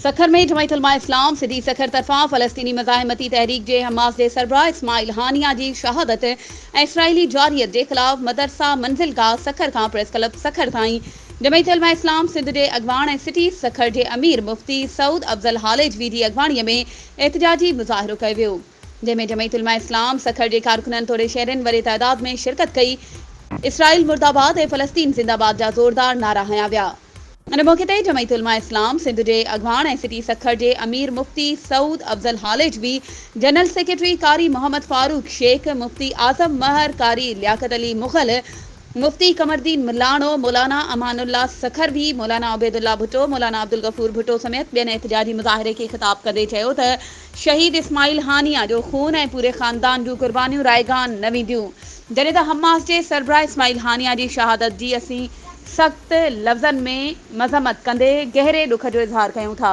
سکر ۾ جمعيت علماء اسلام سڌي سکر طرفان فلسطيني مزاحمتي تحريڪ جي حماس جي سربراهه اسماعيل هانيه جي شهادت ۽ اسرائيلي جارحيت جي خلاف مدرسه منزل گاهه سکر کان پريس ڪلب سکر تائين جمعيت علماء اسلام سنڌ جي اڳواڻ ۽ سٽي سکر جي امير مفتي سعود افضل هاليجوي جي اڳواڻي ۾ احتجاجي مظاهرو ڪيو ويو جنهن ۾ جمعيت علماء اسلام سکر جي ڪارڪنن توڙي شهرين وڏي تعداد ۾ شرڪت ڪئي اسرائيل مرده آباد ۽ فلسطين زنده آباد جا زوردار نعرا هنيا ويا. ان موقعي تي جمعيت علماء اسلام سنڌ جي اڳواڻ ۽ سٽي سکر جي امير مفتي سعود افضل هاليجوي، جنرل سيڪريٽري قاري محمد فاروق شيخ، مفتي اعظم مهر، قاري لياقت علي مغل، مفتي قمرالدين ملاڻو، مولانا امان الله سکروي، مولانا عبيدالله ڀٽو، مولانا عبدالغفور ڀٽو سميت ٻين احتجاجي مظاهري کي خطاب ڪندي چيو ته شهيد اسماعيل هانيه جو خون ۽ پوري خاندان جون قربانيون رائيگان نه وينديون جڏهن ته حماس جي سربراهه اسماعيل هانيه جي شهادت جي اسين سخت لفظن ۾ مذمت ڪندي گهري ڏک جو اظهار ڪيون ٿا.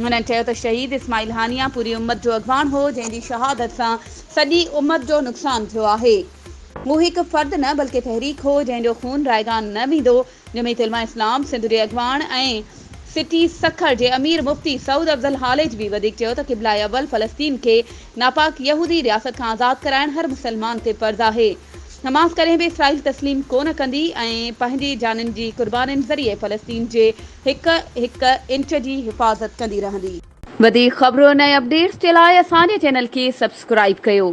هنن چيو ته شهيد اسماعيل هانيه پوري امت جو اڳواڻ هو جنهن جي شهادت سان سڄي امت جو نقصان ٿيو آهي. هو هڪ فرد نه بلڪه تحريڪ هو جنهن جو خون رائيگان نه ويندو. جمعيت علماء اسلام سنڌ جي اڳواڻ ۽ سٽي سکر جي امير مفتي سعود افضل هاليجوي وڌيڪ چيو ته قبله اول فلسطين کي ناپاڪ يهودي رياست کان آزاد ڪرائڻ هر مسلمان تي فرض آهي. حماس ڪڏهن به اسرائيل تسليم ڪونه ڪندي ۽ پنهنجي جانين جي قربانين ذريعي فلسطين جي هڪ هڪ انچ جي حفاظت ڪندي رهندي. وڌيڪ خبرن ۽ اپڊيٽس جي لاء اسان جي چينل کي سبسڪرائيب ڪيو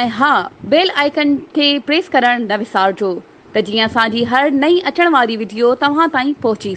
۽ ها بيل آئيڪن کي پريس ڪرڻ نه وسارجو ته جيئن اسان جي هر نئين اچڻ واري وڊيو توهان تائين پهچي.